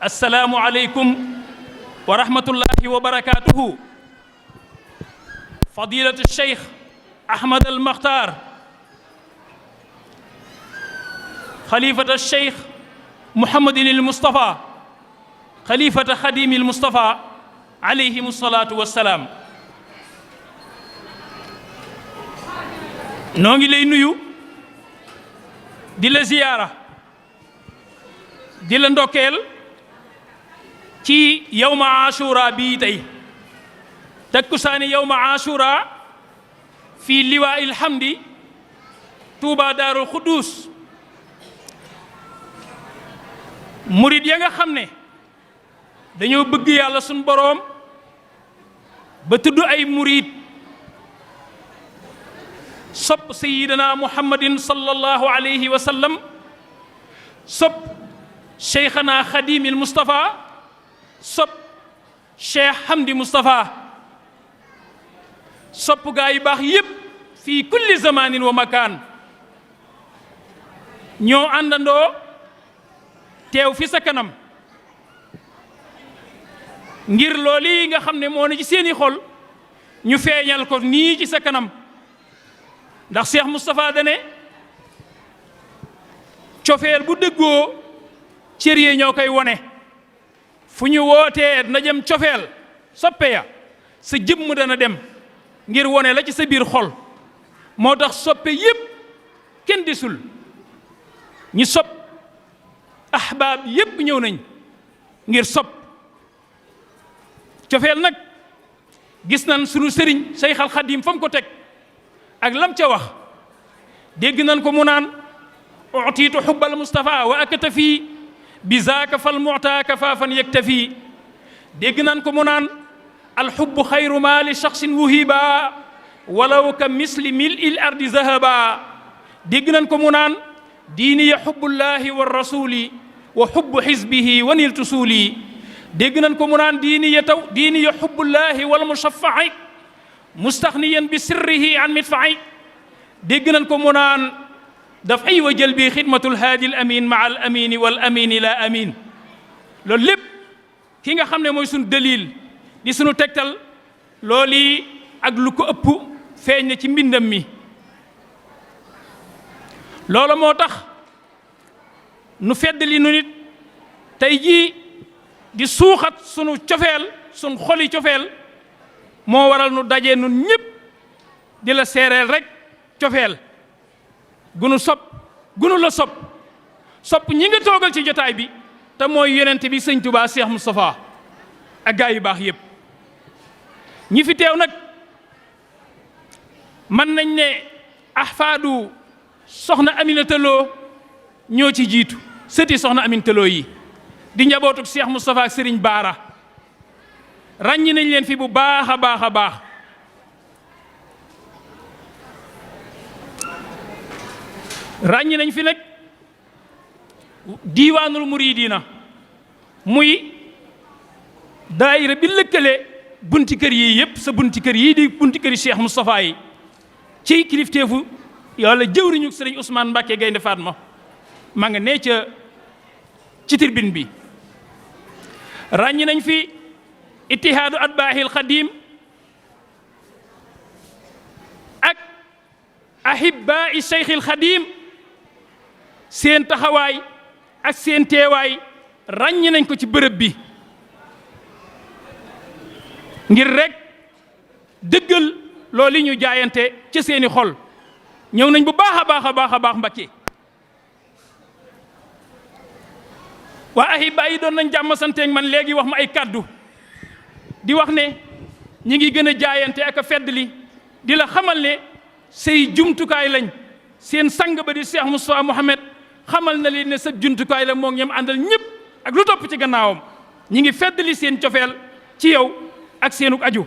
السلام عليكم ورحمة الله وبركاته. فضيلة الشيخ أحمد المختار خليفة الشيخ محمد المصطفى خليفة خديم المصطفى عليهم الصلاة والسلام. نونغي لي نيو دي لا زيارة دي لا ndokkel ci yawma ashura bii tey takkusaani yawma ashura fii liwaa'il hamdi Touba Daarul Xuddus. murid ya nga xam ne dañoo bëgg yàlla suñ boroom ba tudd ay murid sopp sayyidina muhammadin sallallahu alayhi wa sallam sopp cheikhana xadimil Mustafa sopp cheikh Hamdi Mustafa sopp gaa yu baax yépp fii kulli zamanin wa makaan ñoo àndandoo teew fi sa kanam ngir loolu yi nga xam ne moo ne ci seeni xol ñu feeñal ko nii ci sa kanam ndax cheikh Moustapha dane cofeel bu dëggoo cër yi ñoo koy wone fu ñu wootee na jëm cofeel soppe ya sa jëmm dana dem ngir wone la ci sa biir xol moo tax soppe yépp kenn desul ñi sopp ahbaab yépp ñëw nañ ngir sopp cofeel nag gis nañ sunu sëriñ Seex al Xadiim fa mu ko teg ak lam ca wax dégg nañ ko mu naan utiitu xubbal Mustafa wa aktafi bi zaaka fal mu'taa kafaafan yaktafi dégg nañ ko mu naan alxubbu xayru maa li shaxsin wuhiba walaw ka misli mil'il ardi zahaba dégg nañ ko mu naan diiniya xubbullahi wa rasuli wa xubbu xisbihi wa niltu suuli dégg nañ ko mu naan diiniya xubbullahi wal mushaffa'i mustaxniyan bi sirrihi an midfa'i dégg nañ ko mu naan dafay wa jël bi xidmatul haadi al amin maa al amini wal amini la amin loolu lépp ki nga xam ne mooy sunu dalil di sunu tegtal loolu ak lu ko ëpp feeñ na ci mbindam mi loolu moo tax nu feddali nu nit tey jii di suuxat sunu cofeel sunu xoli cofeel moo waral nu daje nun ñëpp di la seereel rek cofeel gunu gunu la sopp ñi nga toogal ci jotaay bi te mooy yonent bi sëñ Touba Cheikh Moustapha ak gaa yu baax yépp ñi fi teew nag mën nañ ne ahfaadu soxna Aminata Lo ñoo ci jiitu sëti soxna Aminata Lo yi di njabootuk Cheikh Moustapha ak Serigne Baara ràññi nañ leen fi bu baax a baax a baax ràññi nañ fi nag diiwaanul muridiina muy daayira bi lëkkale bunti kër yii yëpp sa bunti kër yii di bunti kër yi Cheikh Moustapha yi ci kilifteefu yàlla jëwriñu Sëriñ Ousmane Mbacke Gaynde Fatma ma nga nee ca ci tribune bi ràññi nañ fi ittihaadu atbaahil xadim ak ahibaa i Cheikhil Xadim seen taxawaay ak seen teewaay ràññi nañ ko ci bërëb bi ngir rek dëggal loolu ñu jaayante ci seeni xol ñëw nañ bu baax a baax a baax a baax Mbakke waa ahibaa yi doon nañ jàmm santeeg man léegi wax ma ay kàddu di wax ne ñi ngi gën a jaayante ak a feddli di la xamal ne say jumtukaay lañ seen sang ba di Cheikh Moustapha Mohamed xamal na leen ne sa jumtukaay la moom ñam àndal ñëpp ak lu topp ci gannaawam ñi ngi feddli seen cofeel ci yow ak seenuk aju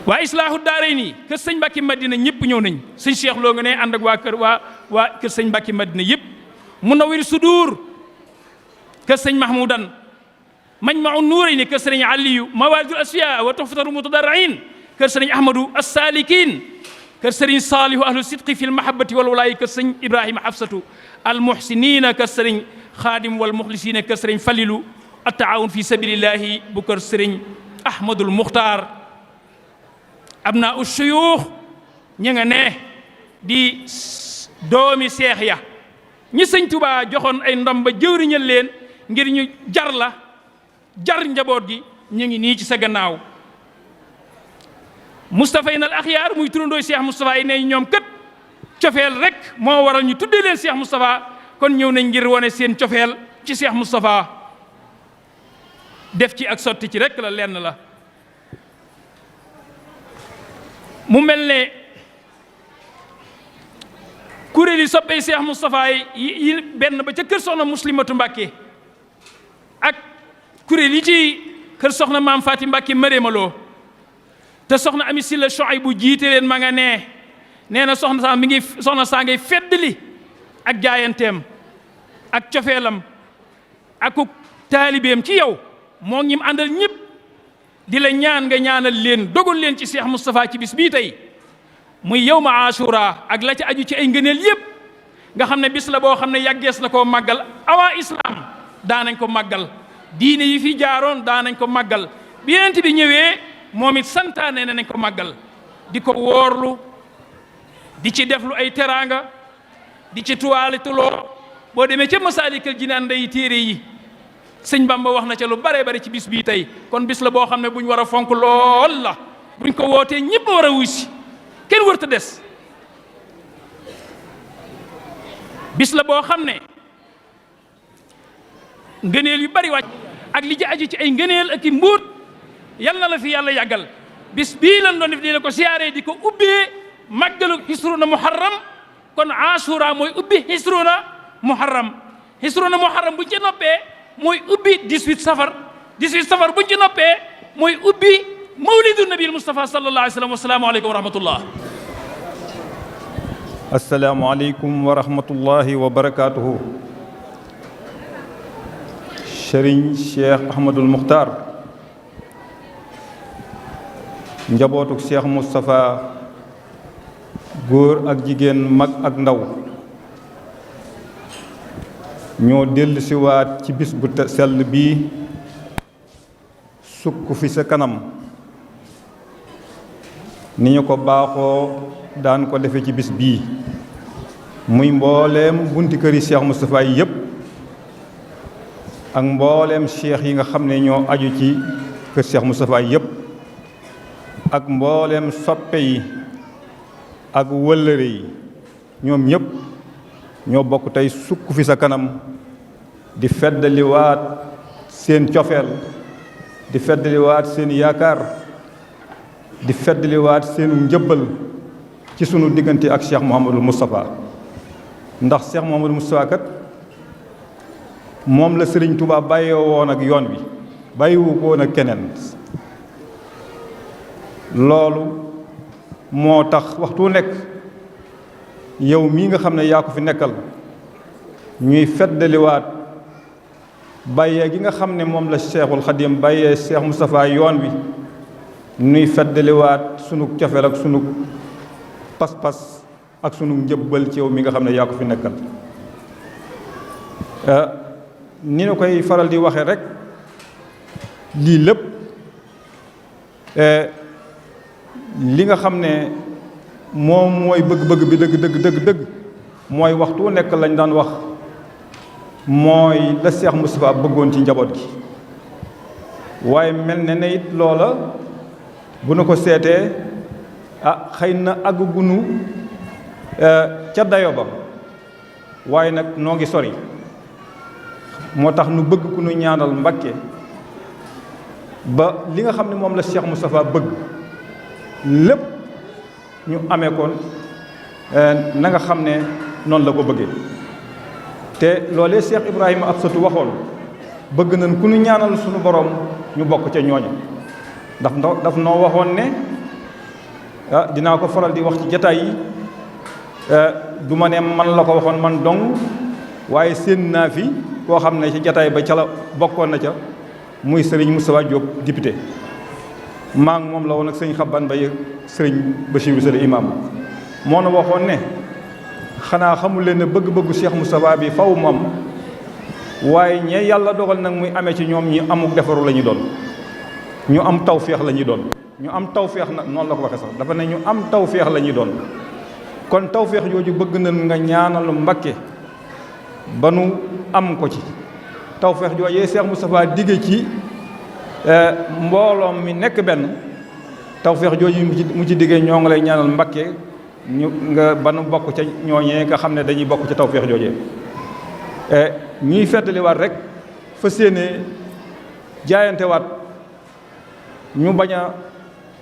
waa islaahu daaray nii kër sëñ Mbàkke Madina ñëpp ñëw nañ sëñ Cheikh Lo nga ne ànd ak waa kër sëñ Mbàkke Madina yëpp Munawwir Sudur kër sëñ Mahmoudan Majma'u Nuurayni kër sëriñ Aliyu Mawaaridul Asfiya wa Tuhfatul Mutadarriin kër sëriñ Ahmadou As-Salikin kër sëriñ Saalihu ahlu sidqi fil mahabbati wal walaayi kër sëriñ Ibrahima Hafsatu al muhsinina kër sëriñ xaadim wal muxlisiina kër sëriñ Falilu attaawun fi sabilillahi bu kër sëriñ Ahmadul Muxtaar abnaa u suyuux ñi nga ne di doomi seex ya ñi sëñ Tuubaa joxoon ay ndom ba jëwriñal leen ngir ñu jar njaboot gi ñu ngi nii ci sa gannaaw Moustapha yi nal axyaar muy turandooy Cheikh Moustapha yi ne ñoom kët cofeel rek moo waral ñu tuddee leen Cheikh Moustapha kon ñëw nañ ngir wane seen cofeel ci Cheikh Moustapha def ci ak sotti ci rek la lenn la mu mel ne kuréel yi soppee Cheikh Moustapha yi benn ba ca kër soxna Muslimatu Mbàkke ak kuréel yi ci kër soxna maam Faati Mbàkke Mareemaloo te soxna Ami Silla Shuaybu jiite leen ma nga nee na soxna saa ngay feddali ak jaayanteem ak cofeelam ak taalibeem ci yow moo ñim àndal ñëpp di la ñaan nga ñaanal leen dogal leen ci Cheikh Moustapha ci bis bii tey muy yawma Ashura ak la ci aju ci ay ngëneel yëpp nga xam ne bis la boo xam ne yàggees na koo màggal avant islam daanañ ko màggal diine yi fi jaaroon daanañ ko màggal bi yonent bi ñëwee moom it santaane nañ ko màggal di ko woorlu di ci def lu ay teraanga di ci tuwaalituloo boo demee ca Masaalikul Jinaan day téere yi sëñ Bamba wax na ca lu bare bare ci bis bii tey kon bis la boo xam ne buñ war a fonk lool la buñ ko wootee ñëpp war a wuy si kenn wërta des bis la boo xam ne ngëneel yu bari wàcc ak li ci aju ci ay ngëneel ak i mbuut yal na la fi yàlla yàggal bis bii lan doon def di la ko siyaaree di ko ubbee màggalu Hisruna Muharram kon Ashura mooy ubbi Hisruna Muharram buñ ci noppee mooy ubbi 18 safar buñ ci noppee mooy ubbi mawlidu nabil Mustafa sallallahu alayhi wa sallam. Assalaamu aleykum wa rahmatullah. Assalaamu aleykum wa rahmatullahi wa barakaatuhu. Sëriñ Cheikh Ahmadul Muxtaar njabootuk Cheikh Moustapha góor ak jigéen mag ak ndaw ñoo dellu siwaat ci bis bu sell bii sukk fi sa kanam ni ñu ko baaxoo daan ko defe ci bis bii muy mbooleem bunti këri Cheikh Moustapha yi yépp ak mbooleem cheikh yi nga xam ne ñoo aju ci kër Cheikh Moustapha yépp ak mbooleem soppe yi ak wëllëre yi ñoom ñépp ñoo bokk tey sukk fi sa kanam di feddaliwaat seen cofeel di feddaliwaat seen yaakaar di feddaliwaat seenu njëbbal ci sunu diggante ak Cheikh Mouhamadul Moustapha ndax Cheikh Mouhamadul Moustapha kat moom la Sëriñ Tuubaa bàyyee woon ak yoon wi bàyyiwu ko woon ak keneen loolu moo tax waxtu nekk yow mii nga xam ne yaa ko fi nekkal ñuy feddaliwaat bàyyee gi nga xam ne moom la Cheikhul Khadim bàyyee Cheikh Moustapha yoon wi ñuy feddaliwaat sunu cofeel ak sunu pas-pas ak sunu njëbbal ci yow mi nga xam ne yaa ko fi nekkal ni nu koy faral di waxe rek lii lépp li nga xam ne moom mooy bëgg-bëgg bi dëgg mooy waxtu wu nekk lañ daan wax mooy la Cheikh Moustapha bëggoon ci njaboot gi waaye mel ne ne it loola bu nu ko seetee xëy na àggugunu ca dayo ba waaye nag noo ngi sori moo tax nu bëgg ku nu ñaanal Mbàkke ba li nga xam ne moom la Cheikh Moustapha bëgg lépp ñu amee koon na nga xam ne noonu la ko bëggee te loolee Cheikh Ibrahima Absatu waxoon bëgg nañ ku nu ñaanal suñu borom ñu bokk ca ñooñu ndax daf noo waxoon ne dinaa ko faral di wax ci jataay yi du ma ne man la ko waxoon man dong waaye séen naa fi koo xam ne ci jataay ba ca la bokkoon na ca muy Serigne Moustapha Diop député maa ngi moom la woon ak sëñ Xaban Bay Serigne Bachirou Sële imam moo na waxoon ne xanaa xamul leen ne bëgg-bëggu Cheikh Moustapha bi faw moom waaye ñe yàlla dogal nag muy amee ci ñoom ñi amuk defaru la ñu doon, ñu am tawféex la ñuy doon. ñu am tawféex nag noonu la ko waxee sax dafa ne ñu am tawféex la ñuy doon. kon tawféex jooju bëgg nañ nga ñaanal Mbakke ba nu am ko ci. tawféex joojee Cheikh Moustapha digge ci mbooloom mi nekk benn, tawféex jooju mu ci diggee ñoo ngi lay ñaanal Mbakke ñu nga ba nu bokk ca ñooñee nga xam ne dañuy bokk ca tawféex joojee. ñuy feddaliwaat rek fa séenee jaayantewaat ñu bañ a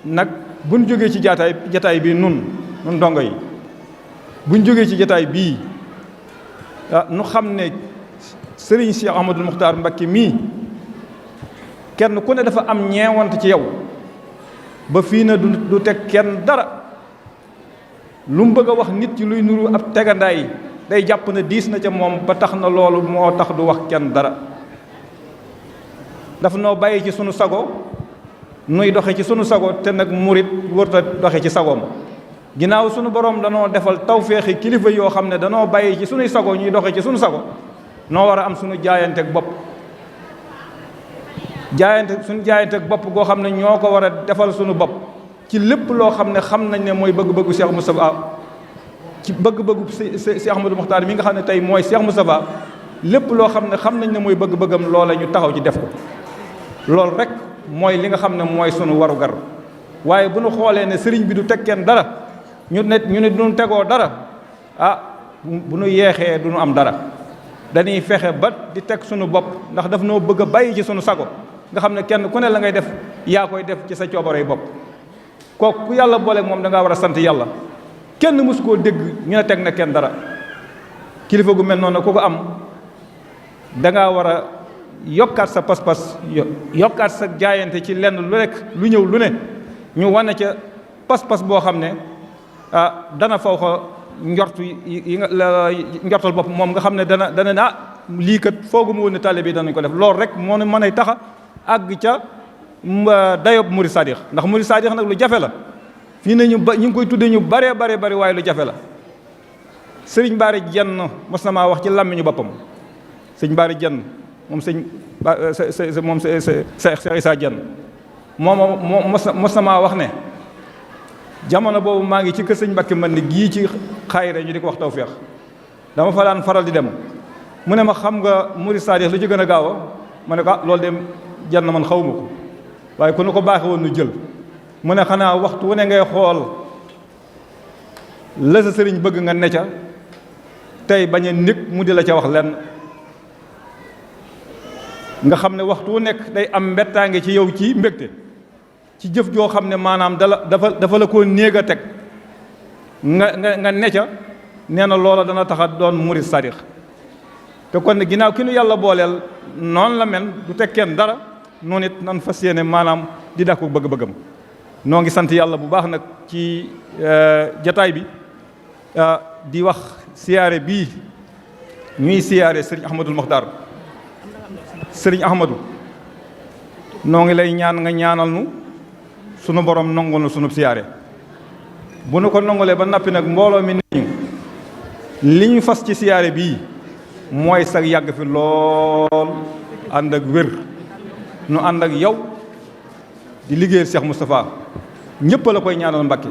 nag buñ jógee ci jataay bii nun ndongo yi buñ jógee ci jataay bii nu xam ne sëriñ Cheikh Ahmadul Muxtaar Mbakke mii kenn ku ne dafa am ñeewant ci yow ba fii na du teg kenn dara lu mu bëgg a wax nit ci luy nuru ab tegandaay day jàpp ne diis na ca moom ba tax na loolu moo tax du wax kenn dara. dafa noo bàyyi ci sunu sago nuy doxe ci sunu sago te nag murit wërta doxe ci sagoom ginnaaw sunu borom danoo defal tawféexi kilifa yoo xam ne danoo bàyyi ci sunuy sago ñuy doxe ci sunu sago noo war a am sunu jaayanteeg bopp suñu jaayanteeg bopp goo xam ne ñoo ko war a defal sunu bopp ci lépp loo xam ne xam nañ ne mooy bëgg-bëggu Cheikh Moustapha ci bëgg-bëggu Cheikh Ahmadou Mokhtar mi nga xam ne tey mooy Cheikh Moustapha lépp loo xam ne xam nañ ne mooy bëgg-bëggam loola ñu taxaw ci def ko loolu rek mooy li nga xam ne mooy sunu warugar. waaye bu nu xoolee ne sëriñ bi du teg kenn dara ñu ne du nu tegoo dara bu nu yeexee du nu am dara dañuy fexe ba di teg sunu bopp ndax daf noo bëgg a bàyyi ci sunu sago nga xam ne kenn ku ne la ngay def yaa koy def ci sa coobarey bopp. kooku ku yàlla booleeg moom da ngaa war a sant yàlla kenn mësu koo dégg ñu ne teg na kenn dara kilifa gu mel noonu ku ko am da ngaa war a yokkaat sa pas-pas yokkaat sa jaayante ci lenn lu rek lu ñëw lu ne ñu wane ca pas-pas boo xam ne dana faw xa njortu yi nga njortal bopp moom nga xam ne dana ne lii kat foogu mu woon ne taalibe bi danañ ko def loolu rek moo mën a taxa àgg ca dayob murid sadix ndax murid sadix nag lu jafe la fii ne ñu ngi koy tuddee ñu bare waaye lu jafe la. sëriñ Baari Jenn mos na maa wax ci làmmiñu boppam sëñ Baari Jenn moom moom Cheikh Issa Jenn moom mos na maa wax ne jamono boobu maa ngi ci kër sëñ Mbakke man ni gii ci xaayira ñu di ko wax tawféex dama fa daan faral di dem mu ne ma xam nga murid sadix lu ci gën a gaaw a ma ne ko loolu de Jenn man xawma ko waaye ku nu ko baaxee woon nu jël mu ne xanaa waxtu wu ne ngay xool la sa sëriñ bëgg nga ne ca tey bañ a nekk mu di la ca wax lenn nga xam ne waxtu wu nekk day am mbettaange ci yow ci mbégte ci jëf joo xam ne maanaam dafa la koo néeg a teg nga ne ca nee na loola dana taxa doon murid sadix te kon ginnaaw ki nu yàlla booleel noonu la mel du teg kenn dara noonu it nan fas yéene maanaam di dàkku bëgg-bëggam noo ngi sant yàlla bu baax nag ci jataay bi di wax siyaare bii ñuy siyaare sëriñ Ahmadul Mokhtar sëriñ Ahmadou noo ngi lay ñaan nga ñaanal nu sunu borom nongul nu sunu siyaare bu nu ko nongulee ba nappi nag mbooloo mi ne ñu li ñu fas ci siyaare bii mooy sag yàgg fi lool ànd ak wér nu ànd ak yow di liggéeyal Cheikh Moustapha ñëpp la koy ñaanal Mbakke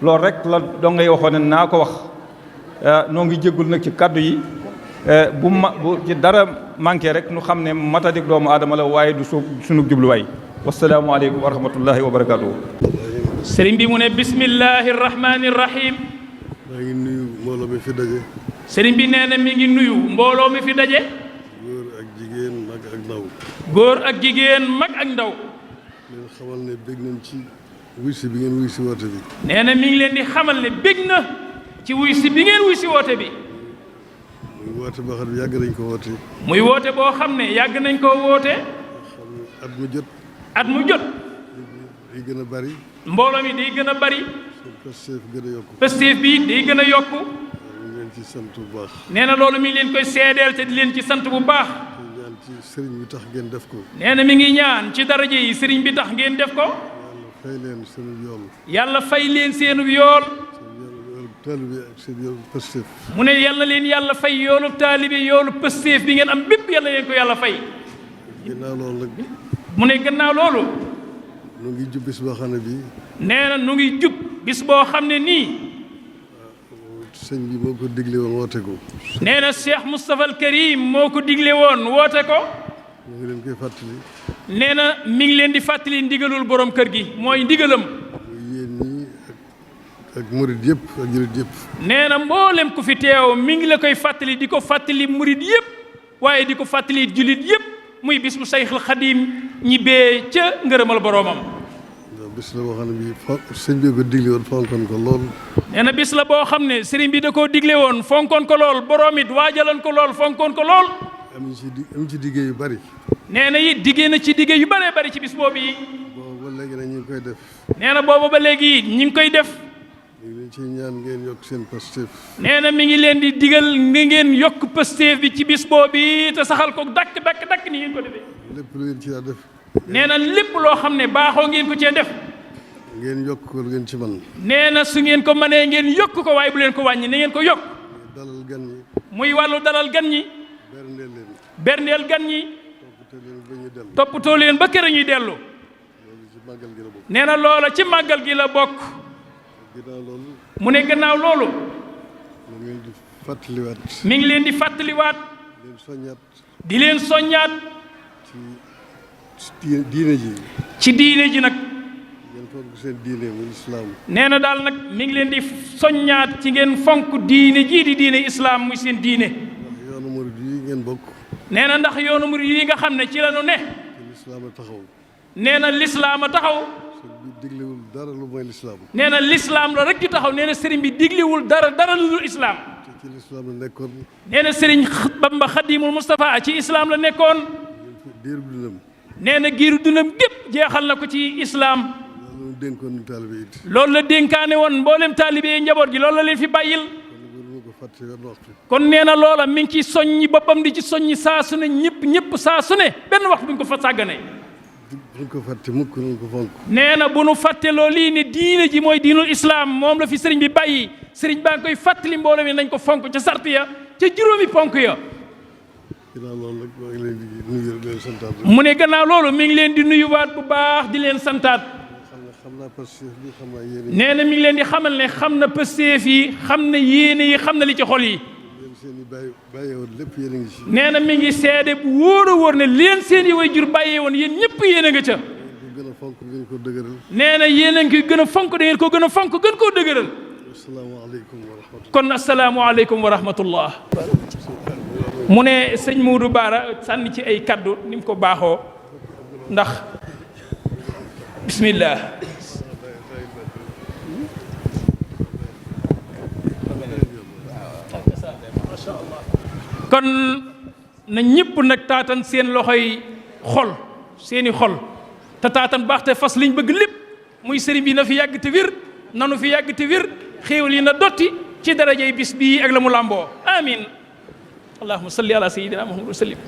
loolu rek la doo ngay waxoon ne naa ko wax noo ngi jéggul nag ci kàddu yi bu ci dara manqué rek nu xam ne matadik doomu aadama la waaye du sunu jubluwaay wasalaamualeykum wa rahmatullahi wa barakaatuhu. sëriñ bi mu ne bismillahi rahmaani rahim. maa ngi nuyu mbooloo mi fi daje. sëriñ bi nee na mi ngi nuyu mbooloo mi fi daje. góor ak jigéen mag ak ndaw. góor ak jigéen mag ak ndaw. leen xamal ne bég nañ ci wuy si bi ngeen wuy si woote bi. nee na mi ngi leen di xamal ne bég na ci wuy si bi ngeen wuy si woote bi. muy woote boo xam ne yàgg nañ ko woote. muy woote boo xam ne yàgg nañ koo woote. xam ne at mu jot. at mu jot. day gën a bari. mbooloo mi day gën a bari. Pastef gën a yokku. Pastef bi day gën a yokku. ñu ngi leen ci sant bu baax. nee na loolu mi ngi leen koy seedeel te di leen ci sant bu baax. di ñaan ci sëriñ bi tax ngeen def ko. nee na mi ngi ñaan ci daraje yi sëriñ bi tax ngeen def ko. yàlla fay leen seen yool. yàlla fay leen seenu yool. taalibe ak seen yoonu Pastef. mu ne yal na leen yàlla fay yoolu taalibe yoolu Pastef bi ngeen am bépp yal na leen ko yàlla fay. ginnaaw loolu nag. mu ne gannaaw loolu. nu ngi jub bis boo xam ne bii. nee na nu ngi jub bis boo xam ne nii. sëñ bi moo ko digle woon woote ko. nee na Cheikh Moustapha al Karim moo ko digle woon woote ko. ñu ngi leen koy fàttali. nee na mi ngi leen di fàttali ndigalul borom kër gi mooy ndigalam. yéen ñii ak murid yëpp ak julit yëpp. nee na mboolem ku fi teew mi ngi la koy fàttali di ko fàttali murid yëpp waaye di ko fàttali julit yëpp muy bis bu Sayxul Xadim ñibbee ca ngërëmal boroomam. bis la boo xam ne bii sëñ bi ko digle woon fonkoon ko lool. nee na bis la boo xam ne sëriñ bi da koo digle woon fonkoon ko lool boroom it waajaloon ko lool fonkoon ko lool. am ci diggé yu bari. nee na it diggée na ci diggé yu bëree bëri ci bis boobu yi. boobu ba léegi nag ñu ngi koy def. nee na boobu ba léegi ñi ngi koy def. ñu ngi leen ciy ñaan ngeen yokk seen Pastef. nee na mi ngi leen di digal ni ngeen yokk Pastef bi ci bis boobu te saxal ko dakk ni ngeen ko defee. lépp lu ngeen ci daa def. nee na lépp loo xam ne baaxoo ngeen ko cee def. ngeen yokk ko lu ngeen ci man. nee na su ngeen ko mënee ngeen yokk ko waaye bu leen ko wàññi ni ngeen ko yokk. dalal gan ñi. muy wàllu dalal gan ñi. berndeel leen. berndeel gan ñi. toppatoo leen ba ñuy toppatoo leen ba kër ñuy dellu. dellu. loolu ci màggal gi la bokk. nee na loola ci màggal gi la bokk. ginnaaw loolu. mu ne gannaaw loolu. mu ngi leen di fàttaliwaat. mi ngi leen di fàttaliwaat. leen soññaat. di leen soññaat. ci diine ji. ci diine ji nag. ngeen fonk seen diine muy islaam. nee na daal nag mi ngi leen di soññaat ci ngeen fonk diine jii di diine islaam muy seen diine. ndax yoonu murid yi ngeen bokk. nee na ndax yoonu murid yi nga xam ne ci la ñu ne. te lislaam a taxaw. nee na lislaam a taxaw. sëñ bi diglewul dara lu mooy lislaam. nee na lislaam la rek ju taxaw nee na sëriñ bi digliwul dara lu dul islaam. te ci lislaam la nekkoon. nee na sëriñ Bamba Xadimul Moustapha ci islaam la nekkoon. diir bu dundam. nee na giiru dundam gépp jeexal na ko ci islaam. loolu dénkoon ñu taalibe it. loolu la dénkaane woon mboolem taalibe yi njaboot gi loolu la leen fi bàyyil. kon nee na loola mi ngi ci soññi boppam di ci soññi saa su ne ñëpp saa su ne benn waxtu buñ ko fa sàggane. buñ ko fàtte mukk nañ ko fonk. nee na bu nu fàtte loolu lii ne diine ji mooy diinul islaam moom la fi sëriñ bi bàyyi sëriñ baa ngi koy fàttali mbooloo mi nañ ko fonk ca sart ya ca juróomi ponk ya. ginnaaw loolu nag maa ngi leen di nuyu di leen santaat. mu ne gannaaw loolu mi ngi leen di nuyuwaat bu baax di leen santaat. xam naa Pastef bi xam naa yéene yi. nee na mi ngi leen di xamal ne xam na Pastef yi xam na yéene yi xam na li ci xol yi. yéen seen i bàyyi woon lépp yéen a ngi ci. nee na mi ngi seede bu wóor a wóor ne leen seen i way jur bàyyee woon yéen ñëpp yéen a nga ca. ko gën a fonk ngeen ko dëgëral. nee na yéen a ngi koy gën a fonk da ngeen ko gën a fonk gën koo dëgëral. asalaamaaleykum wa rahmatulah. kon asalaamualeykum wa rahmatullah. mu ne sëñ Moudou Bara sànni ci ay kaddu ni mu ko baaxoo ndax bismillah. kon na ñëpp nag taatan seen loxoy xol seeni xol te taatan baax te fas liñ bëgg lépp muy sëriñ bi na fi yàgg te wér nanu fi yàgg te wér xéewal yi na dotti ci darajay bis bii ak la mu làmboo amin allahumma salli ala sayyidina muhammad wa sallim